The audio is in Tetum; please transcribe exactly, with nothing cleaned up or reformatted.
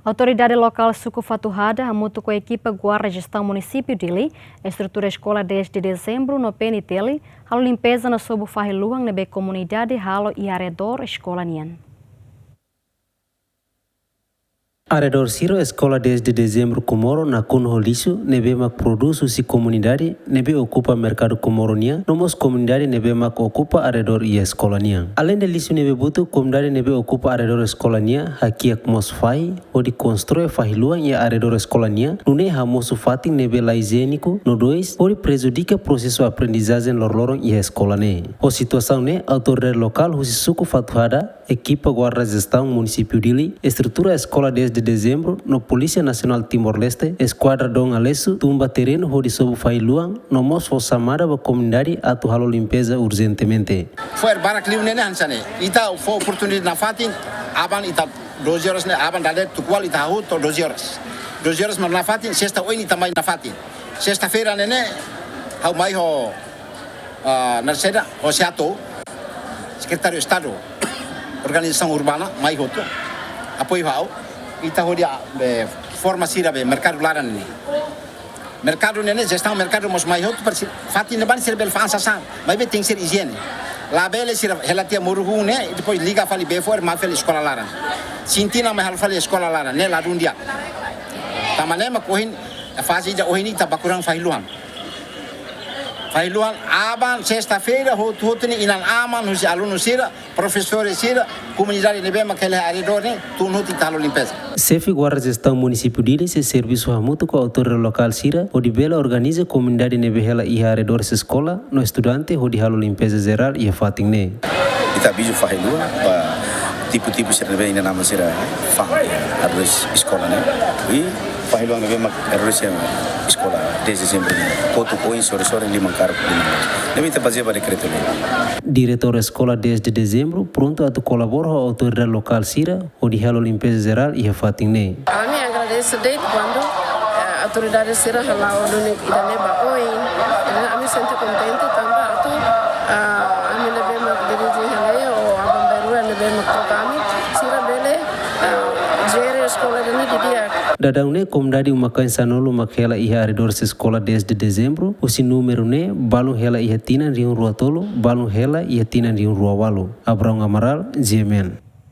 Autoridade lokál Suku Fatuhada hamutuk ho ekipa Guarda Jestaun Munisípiu Dili, estrutura Eskola dez de Dezembru no P N T L, halo limpeza no sobu fahi-luan ne'ebé komunidade halo iha arredór eskola nian. Arredór sira Eskola dez de Dezembru Comoro nakonu ho lixu ne'ebé mak prodús husi komunidade ne'ebé okupa merkadu Comoro nian, no mós komunidade ne'ebé mak okupa arredór iha eskola nian. Aleinde lixu ne'ebé butuk, komunidade ne'ebé okupa arredór eskola nian hakiak mós fahi hodi konstroi fahi-luan iha arredór eskola nian, nune'e hamosu fatin ne'ebé la ijiéniku, no dois, hodi prejudika prosesu aprendizajen loroloron iha eskola ne'e. Ho situasaun ne'e, autoridade lokál husi Suku Fatuhada, ekipa Guarda Jestaun Munisípiu Dili, estrutura Eskola dez de Dezembru no Polísia Nasionál Timor-Leste, Eskuadra Dom Aleixo, tun ba terrenu hodi sobu fahi-luan, no mós fó xamada ba komunidade atu halo limpeza urjentemente. Fo'er barak liu ne'e ne'e hanesan ne'e. Ita fó oportunidade nafatin, aban ita doze horas ne'e, aban dade tukual ita hahú to'o doze horas. Doze horas mak nafatin, sesta oin ita mai nafatin. Sesta-feira ne'e ne'e, ha'u mai ho, ah, naran saida, ho Seato, Sekretáriu Estadu Organizasaun Urbana, mai hotu, apoiu ha'u, ita hodi, ah, be, forma sira be merkadu laran ne'e. Merkadu ne'e ne'e, jestaun merkadu mós mai hotu, para si-, fatin ne'ebá ne'e sira bele fa'an sasán, maibé tenke ser ijiene. Labele sira hela tiha moru-hun ne'e, depois liga fali bee fo'er mai fali eskola laran. Sintina mai halo fali eskola laran, ne'e ladún di'ak. Tanba ne'e mak ohin, faze ida ohin ita baku rang fahi-luan. Fahi-luan aban, sesta-feira, hotu-hotu ne'e inan-aman, husi alunu sira, profesór sira, komunidade ne'ebé mak hela arredór ne'e, tun hotu ita halo limpeza. Xefe Guarda Jestaun Munisípiu Dili sei servisu hamutuk ho autoridade lokál sira, hodi bele organiza komunidade ne'ebé hela iha arredores eskola, no estudante, hodi halo limpeza jerál iha fatin ne'e. Ita avizu fahi-luan ba tipu-tipu sira ne'ebé inan-aman sira fa'an iha arredores eskola ne'e. I fahi-luan ne'ebé mak arredores eskola dez de Dezembru ne'e. Kotuk oin, sorin-sorin, liman karuk, liman. Ne'ebé ita bazeia ba dekretu-lei. Diretór Eskola dez de Dezembru prontu atu kolabora ho autoridade lokál sira hodi halo limpeza jerál iha fatin ne'e. Ami agradese de'it kuandu, eh, autoridade sira hala'o duni ida-ne'e ba oin. Entaun ami sente kontente tanba atu, ah, ami ne'ebé mak dirije hela ou aban-bainrua ne'ebé mak troka ami, sira bele, ah, jere eskola duni didi'ak. Daudaun ne'e komunidade uma-kain sanulu mak hela iha arredores Eskola dez de Dezembru, husi númeru ne'e balun hela iha tinan rihun rua tolu, balun hela iha tinan rihun rua ualu. Abraão Amaral, G M N.